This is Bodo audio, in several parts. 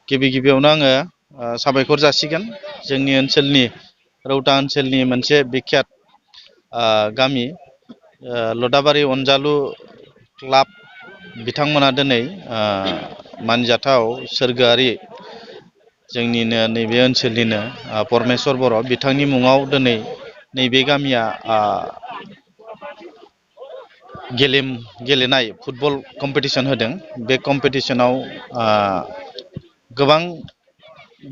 गिबि गिबियावनो आङो साबायखर जासिगोन जोंनि ओनसोलनि रौता ओनसोलनि मोनसे बिख्यात गामि लदाबारि अनजालु क्लाब बिथांमोना दिनै मानजाथाव सोरगोआरि जोंनिनो नैबे ओनसोलनिनो परमेश्वर बर' बिथांनि मुङाव दिनै नैबे गामिया गेलेनाय फुटबल कम्पिटिशन होदों। बे कम्पिटिशनाव गोबां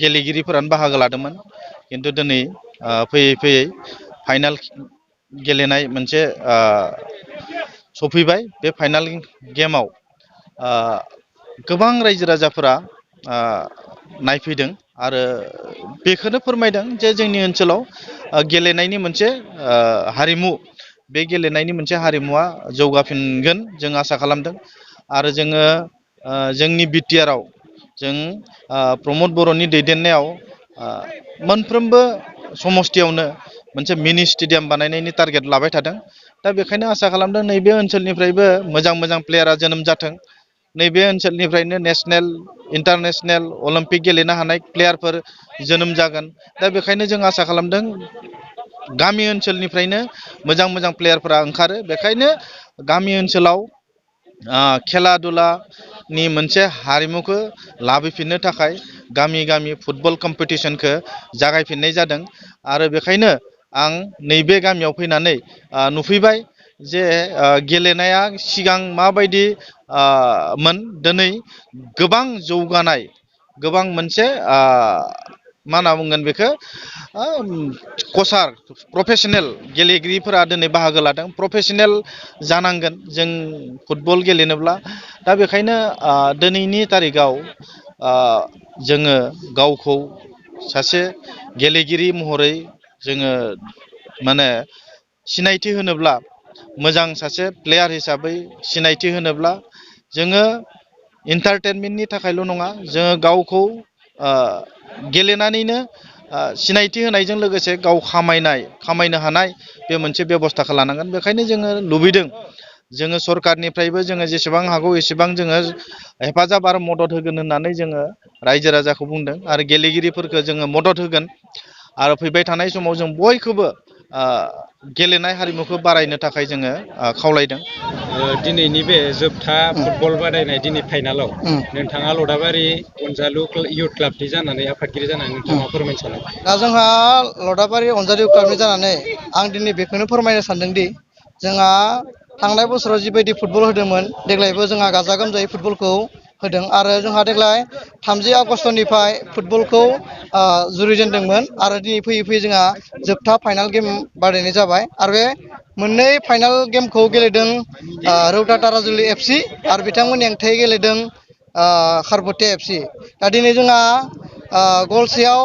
गेलेगिरिफोरानो बाहागो लादोंमोन, किन्तु दिनै फैयै फैयै फाइनाल गेलेनाय मोनसे सफैबाय। बे फाइनाल गेमाव गोबां रायजो राजाफोरा नायफैदों आरो बेखौनो फोरमायदों जे जोंनि ओनसोलाव गेलेनायनि मोनसे हारिमु, बे गेलेनायनि मोनसे हारिमुवा जौगाफिनगोन जों आसा खालामदों। आरो जोङो जोंनि बिटिआरआव जों प्रमद बर'नि दैदेननायाव मोनफ्रोमबो समस्थियावनो मोनसे मिनि स्टेडियाम बानायनायनि टारगेट लाबाय थादों। दा बेखायनो आसा खालामदों नैबे ओनसोलनिफ्रायबो मोजां मोजां प्लेयारा जोनोम जाथों, नैबे ओनसोलनिफ्रायनो नेसनेल इन्टारनेसनेल अलिम्पिक गेलेनो हानाय प्लेयारफोर जोनोम जागोन। दा बेखायनो जों आसा खालामदों गामि ओनसोलनिफ्रायनो मोजां मोजां प्लेयारफोरा ओंखारो। बेखायनो गामि ओनसोलाव खेला दुलानि मोनसे हारिमुखौ लाबोफिननो थाखाय गामि गामि फुटबल कम्पिटिशनखौ जागायफिननाय जादों। आरो बेखायनो आं नैबे गामियाव फैनानै नुफैबाय जे गेलेनाया सिगां माबायदि मोन, दिनै गोबां जौगानाय, गोबां मोनसे मा होनना बुंगोन बेखौ कचार प्रफेसनेल गेलेगिरिफोरा दिनै बाहागो लादों। प्रफेसनेल जानांगोन जों फुटबल गेलेनोब्ला। दा बेखायनो दिनैनि तारिखाव जोङो गावखौ सासे गेलेगिरि महरै जोङो माने सिनायथि होनोब्ला, मोजां सासे प्लेयार हिसाबै सिनायथि होनोब्ला जोङो इन्टारटेनमेन्टनि थाखायल' नङा, जोङो गावखौ गेलेनानैनो सिनायथि होनायजों लोगोसे गाव खामायनो हानाय बे मोनसे बेब'स्थाखौ लानांगोन। बेखायनो जोङो लुबैदों जोङो सरकारनिफ्रायबो जोङो जेसेबां हागौ एसेबां जोङो हेफाजाब आरो मदद होगोन होननानै जोङो रायजो राजाखौ बुंदों आरो गेलेगिरिफोरखौ जोङो मदद होगोन। आरो फैबाय थानाय समाव जों बयखौबो गेलेनाय हारिमुखौ बारायनो थाखाय जोङो खावलायदों। दिनैनि बे जोबथा फुटबल बादायनाय दिनै फाइनालाव नोंथाङा लदाबारि अनजालु इउथ क्लाबनि जानानै आफादगिरि जानानै नोंथाङा मा फोरमायनो सानो? दा जोंहा लदाबारि अनजालु क्लाबनि जानानै आं दिनै बेखौनो फोरमायनो सानदोंदि जोंहा थांनाय बोसोराव जिबायदि फुटबल होदोंमोन, देग्लायबो जोंहा गाजा गोमजायै फुटबलखौ होदों। आरो जोंहा देग्लाय 30 आगस्टनिफ्राय फुटबलखौ जुरिजेनदोंमोन आरो दिनै फैयै फैयै जोंहा जोबथा फाइनाल गेम बादायनाय जाबाय। आरो बे मोननै फाइनाल गेमखौ गेलेदों रौता ताराजुलि FC आरो बिथांमोननि हेंथायै गेलेदों खारबते FC। दा दिनै जोंहा गलसेयाव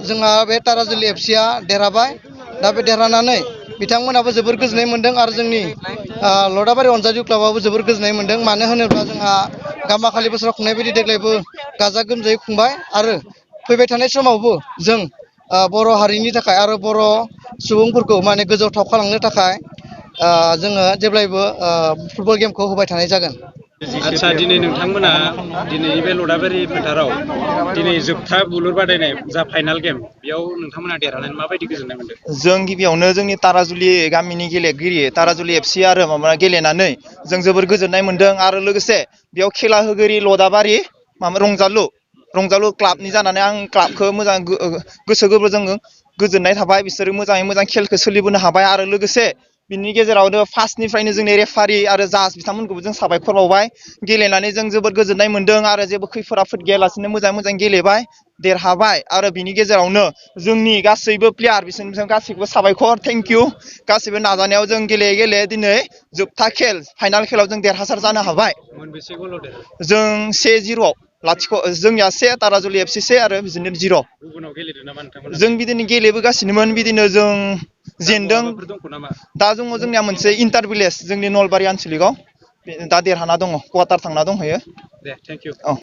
जोंहा बे ताराजुलि FCआ देरहाबाय। दा बे देरहानानै बिथांमोनाबो जोबोर गोजोननाय मोन्दों आरो जोंनि लदाबारि अनजालु क्लाबाबो जोबोर गोजोननाय मोन्दों। मानो होनोब्ला जोंहा गामाखालि बोसोराव खुंनाय बायदि देग्लायबो गाजा गोमजायै खुंबाय आरो फैबाय थानाय समावबो जों बर' हारिनि थाखाय आरो बर' सुबुंफोरखौ माने गोजौ दावखोलांनो थाखाय जोङो जेब्लायबो फुटबल गेमखौ होबाय थानाय जागोन। आदसा दिनै नोंथांमोना दिनैनि बे लदाबारि फोथाराव दिनै जोबथा बुलुर बादायनाय जा फाइनाल गेम, बेयाव नोंथांमोना देरहानानै माबायदि गोजोननाय मोन्दों? जों गिबियावनो जोंनि ताराजुलि गामिनि गेलेगिरि ताराजुलि FC आरो गेलेनानै जों जोबोर गोजोननाय मोन्दों। आरो लोगोसे बेयाव खेला होगिरि लदाबारि रंजालु क्लाबनि जानानै आं क्लाबखौ मोजां गोसो गोरबोजों गोजोननाय थाबाय। बिसोरो मोजाङै मोजां खेलखौ सोलिबोनो हाबाय। आरो लोगोसे बिनि गेजेरावनो फार्स्टनिफ्रायनो जोंनि रेफारि आरो जाज बिथांमोनखौबो जों साबायखर बावबाय। गेलेनानै जों जोबोद गोजोननाय मोन्दों आरो जेबो खैफोद आफोद गैयालासिनो मोजाङै मोजां गेलेबाय, देरहाबाय। आरो बिनि गेजेरावनो जोंनि गासैबो प्लेयार बिसोरनिजों गासैखौबो साबायखर, थेंक इउ। गासैबो नाजानायाव जों गेलेयै गेलेयै दिनै जोबथा खेल फाइनाल खेलाव जों देरहासार जानो हाबाय। मोनबेसे गलाव देरहाखो? जों 1-0 जोंनिया 1 ताराजुलि FC 1 आरो बिदिनो 0। गुबुनाव गेलेदों नामा नोंथांमोना? जों बिदिनो गेलेबोगासिनोमोन, बिदिनो जों जेनदों। दंख' नामा? दा जोंनिया मोनसे इन्टार भिलेज जोंनि नलबारि आनसलिकआव दा देरहाना दङ, क्वार्टार थांना दंहैयो। दे थेंक इउ।